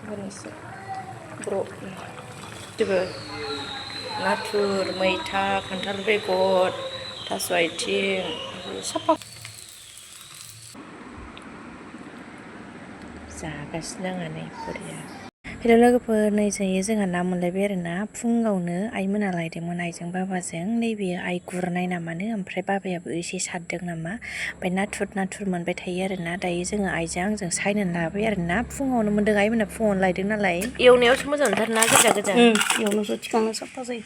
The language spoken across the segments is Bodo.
Bonisi. Bro. Coba. Natur, मैथा, खान्थाल बेगर, थास' आथिं, साफा जागासिनो आङो नै बरिया। हेल' लोगोफोर, नै जायो जोंहा ना मोनलायबाय आरोना। फुङावनो आइमोना लायदोंमोन आइजों बाबाजों। नैबे आइ गुरनाय नामानो, ओमफ्राय बाबायाबो एसे सारदों नामा। ओमफ्राय नाथुर मोनबाय थायो आरोना। दायो जोङो आइजों आंजों सायनानै लाबाय आरोना। फुङावनो मोनदों, आइमोना फुङावनो लायदों नालाय। एवनायावसो मोजां मोनथारो ना, गोजा गोजा। एवनायावसो थिखांनो साफा जायो।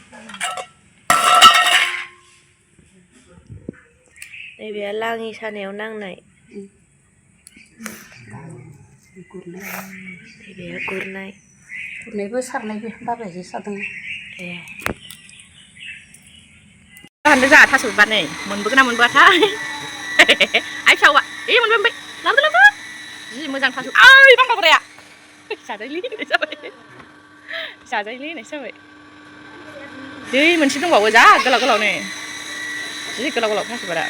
नैबे लाङि सानायाव नांनाय। गुरनाय। गुरनायबो सारनायबो बाबायासो सारदों। ए। हानदो जा थास' बिबार नै मोनबोगोन ना मोनबोआथाय। आइ फिसावा मोनबाय लाबोदो जि मोजां थास' आइ बांगाबराया जाजायोलै होननाय जाबाय दै मोनसे दंबावो जा गोलाव गोलावनो जि गोलाव गोलाव थास' बिबारा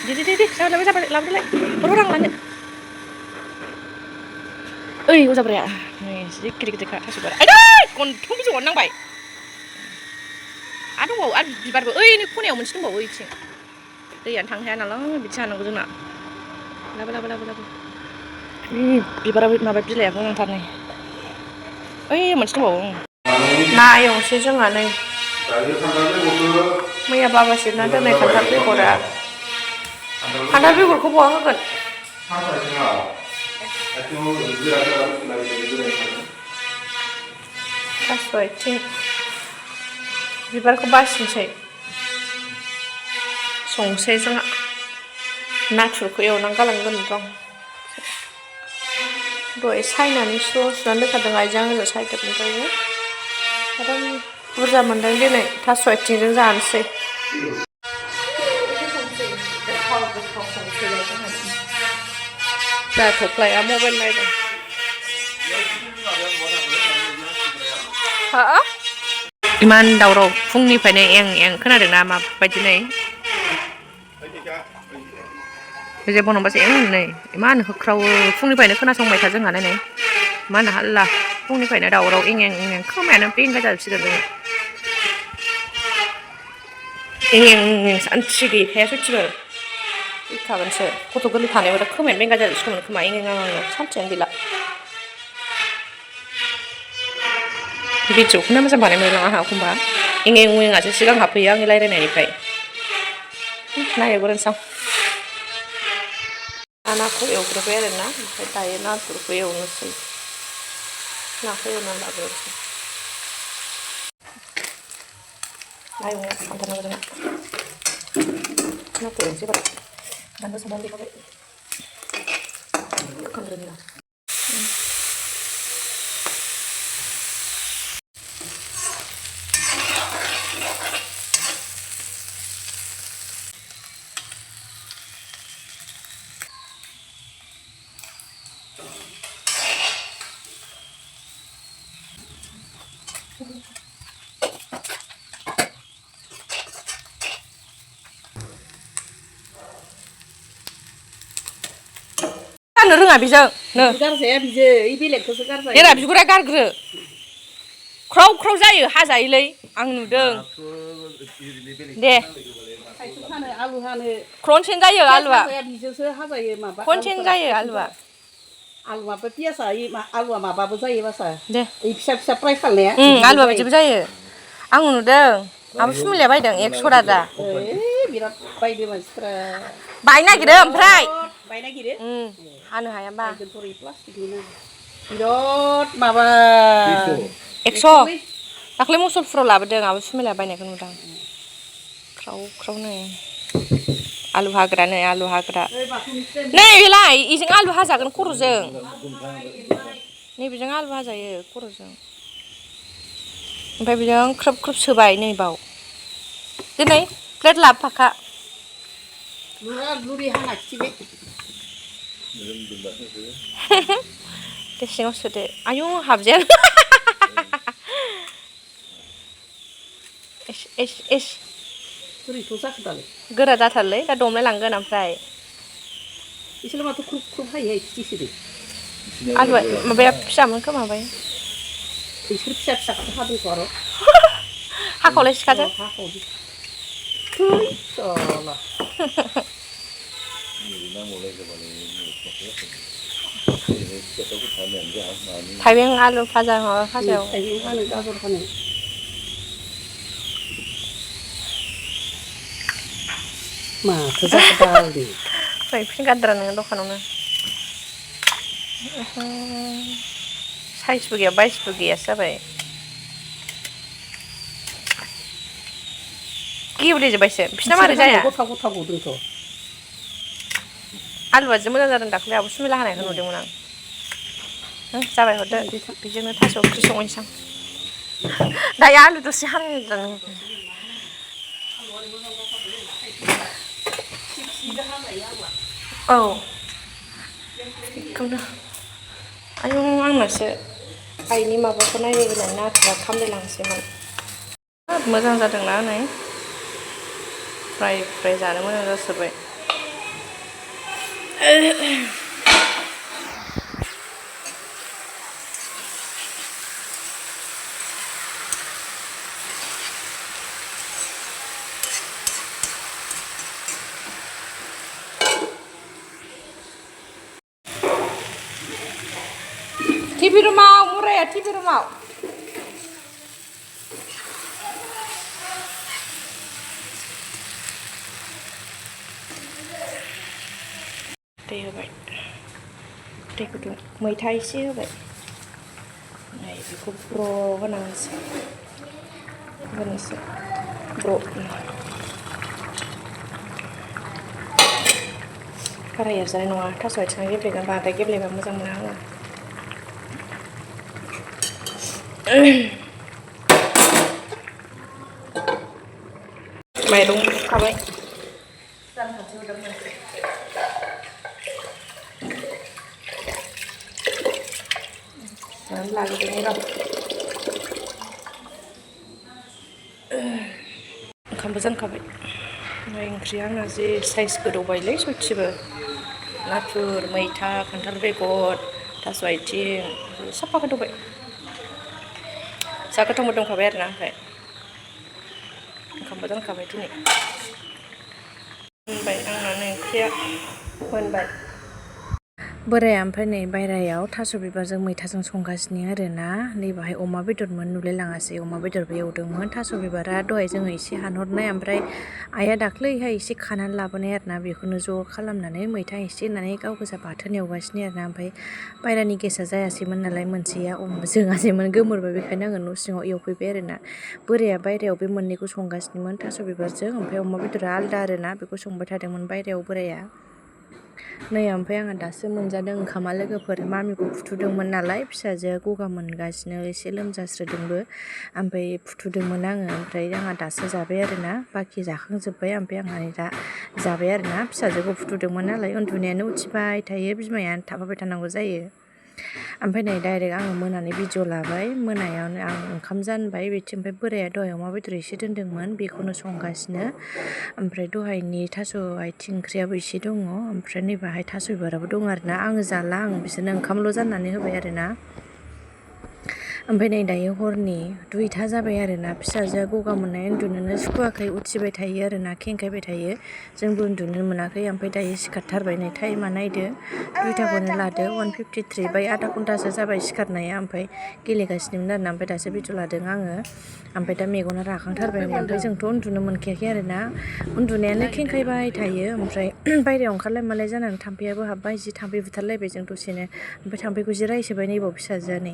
दे जाबाय लाबोदोलाय र' आं लानो ओइ अजाब्राया नै जि गिदिर गिदिरखा थास' बिबारा आइदै गन्थं बिजौआवनो नांबाय आरो दंबावो आरो बिबारबो ओइ नै खनायाव मोनसे दंबावो ओइथिं दैयानो थांनो हाया नालाय बिदि जानांगौ जोंना लाबो बिबाराबो माबा बिलाइआ मोजांथार नै ओइ मोनसे दंबावो ना एवनोसै जोंहा नै मैया बाबा जिरना दोननाय खान्थाल बेगरखौ बहा होगोन थास' आथिं बिबारखौ बासिनोसै संसै जोंहा नाथुरखौ एवनानै गालांगोन दं दहाय सायनानै सुनानै दोनखादों आइजों आंजों सायदोंमोन दहायो आरो बुरजा मोनदों दिनै थास' आथिंजों जानोसै जाथ'ख्लाया मबाइल नायदों हा इमान दावराव फुंनिफ्रायनो एं खोनादोंना माबायदि नै बे बनबासो नै इमान होख्रावो फुंनिफ्रायनो खोनासंबाय था जोंहा नै मा होनो हाला फुंनिफ्रायनो दावराव एं खोमायानो बेंगा जाजोबसिगोन एं सानथि गैखाया सयथिबो फैखागोनसो गथ' गोरलै थानायाव खोमायानो बेंगा जाजोबसिगौमोन खोमा एं सानथियानो गैला भिडिअखौनो मोजां बानायनो मोनलां आंहा एखमबा एंआसो सिगां हाबफैयो आंनि रायलायनायनिफ्राय नायहरग्रोनोसै आं नाखौ एवग्रोबाय आरोना ओमफ्राय दायो नाथुरखौ एवनोसै नाखौ एवनानै लाग्रोनोसै नायनो सानथारनांगौ जोंहा नाथुर एवनोसै बारा बानलु सामब्राम देखाबाय खांग्रोनि गारनो रोङा बेजों गारजाया बिजो ओइ बेलेगखौसो गारजायो देरा बिगुरा गारग्रो ख्राव जायो हाजायोलै आं नुदों दे हानो आलु हानो खनसेनो जायो आलुआ बिजोंसो हाजायो माबा खनसेनो जायो आलुआ आलुआ बे पियासा आलुआ माबाबो जायो बासा दे ओइ फिसा फिसा फ्राय खालामनाया आलुआ बिदिबो जायो आं नुदों आंबो सुमिलाया बायदों 100 दा बिराद बायदो मानसिफ्रा बायनो नागिरो ओमफ्राय बायनो नागिरो हानो हायाबा प्लास्टिकनि बिराद माबा 100 दाख्लै मुसलफोराव लाबोदों आबो सुमिलाया बायनायखौ नुदों ख्राव नै आलु हाग्रा नै बेलाय इजों आलु हाजागोन खर'जों नैबेजों आलु हाजायो खर'जों ओमफ्राय बेजों ख्रोब सोबाय नै बाव दिनै प्लेट लाबोफाखा लुरि हाना खिथिबाय दे सिङाव सोदो आयौ हाबजाया एस बोरैथ' जाखो दालाय गोरा जाथारलै दा दमलाय लांगोन ओमफ्राय बिसोर माथो ख्रुब हायो खिथिसोदो आलुआ माबाया फिसामोन खोमा बाय बिसोर फिसा फिसाखौ हादोंथ' आरो हाखावलाय सिखाजों हाखावदो थै साला थाइबें आलु भाजा माबा भाजायाव थाइबें हानो गाजर हानो माथो जाखो दालि फैफिन गारद्रा नोङो दखानावनो साइसबो गैया बाइसबो गैयासो जाबाय गेब्लेजोब्बायसो बिसिना मारै जाया गथा गथा गदोंथ' आलुआ जि मोजां जादों दाख्लै आब' सुमिला हानायखौ नुदोंमोन आं जाबाय हरदो बेजोंनो थास' ओंख्रि संहैनोसै आं दायो आलु दसे हानांगौ औ बेखौनो आयौ आंनासो आइनि माबाखौ नायबायनानै नाथुरा खामलायलांसैमोन मोजां जादोंना नै फ्राय फ्राय जानो मोजां जाथारबाय टिभि रुमाव मुराया टिभि रुमाव दै होबाय दै गुदुं मैथा एसे होबाय नै बेखौ ब्र' होनांसै होनोसै ब्र' बारा एरजानाय नङा थास' आथिङा गेब्लेगोन बांद्राय गेब्लेबा मोजां मोना आङो माइरं खाबाय लाग्रोदों र' ओंखामबो जानखाबाय ओमफ्राय ओंख्रिया आंना जि साइज गोदौबायलै सयथिबो नाथुर मैथा खान्थाल बेगर थास' आथिं साफा गोदौबाय जा गोथाव मोदोमखाबाय आरोना ओमफ्राय ओंखामबो जानखाबाय दिनै मोनबाय आंना नै ओंख्रिया मोनबाय बोराया ओमफ्राय नै बायह्रायाव थास' बिबारजों मैथाजों संगासिनो आरोना नै बाहाय अमा बेदरमोन नुलायलाङासै अमा बेदरबो एवदोंमोन थास' बिबारा दहाय जोङो एसे हानहरनाय ओमफ्राय आइया दाख्लैहाय एसे खानानै लाबोनाय आरोना बेखौनो ज' खालामनानै मैथा एसे होनानै गाव गोजा बाथोन एवगासिनो आरोना ओमफ्राय बायह्रानि गेसा जायासैमोन नालाय मोनसेया जोङासैमोन गोमोरबाय बेखायनो आङो न' सिङाव एवफैबाय आरोना बोराया बायह्रायाव बे मोननैखौ संगासिनोमोन थास' बिबारजों ओमफ्राय अमा बेदरा आलदा आरोना बेखौ संबाय थादोंमोन बायह्रायाव बोराया नै ओमफ्राय आङो दासो मोनजादों ओंखामा लोगोफोर मामिखौ फुथुदोंमोन नालाय फिसाजोआ गगा मोनगासिनो एसे लोमजास्रोदोंबो ओमफ्राय फुथुदोंमोन आङो ओमफ्राय आंहा दासो जाबाय आरोना बाखि जाखांजोब्बाय ओमफ्राय आंहा दा जाबाय आरोना फिसाजोखौ फुथुदोंमोन नालाय उन्दुनायानो उथिबाय थायो बिमाया थाफाबाय थानांगौ जायो ओमफ्राय नै डाइरेक्ट आङो मोनानि भिडिअ लाबाय मोनायावनो आं ओंखाम जानबाय बिथिं ओमफ्राय बोराया दहाय अमा बेदर एसे दोन्दोंमोन बेखौनो संगासिनो ओमफ्राय दहायनि थास' आथिं ओंख्रियाबो एसे दङ ओमफ्राय नैबाहाय थास' बिबाराबो दङ आरोना आङो जाला आं बिसोरनो ओंखामल' जाननानै होबाय आरोना ओमफ्राय नै दायो हरनि 2टा जाबाय आरोना फिसाजोआ गगा मोननाय उन्दुनोनो सुखुवाखै उथिबाय थायो आरोना खेंखायबाय थायो जोंबो उन्दुनो मोनाखै ओमफ्राय दायो सिखारथारबाय नै टाइमा नायदो 2टाखौनो लादो 1:53 बाय आधा घन्टासो जाबाय सिखारनाया ओमफ्राय गेलेगासिनोमोन आरोना ओमफ्राय दासो भिडिअ लादों आङो ओमफ्राय दा मेगना राखांथारबायमोन ओमफ्राय जोंथ' उन्दुनो मोनखायाखै आरोना उन्दुनायानो खेंखायबाय थायो ओमफ्राय बायह्रायाव ओंखारलाय मालाय जानानै थाम्फैयाबो हाबबाय जि थाम्फै बुथारलायबाय जों दसेनो ओमफ्राय थाम्फैखौ जि रायसोबाय नैबाव फिसाजोआ नै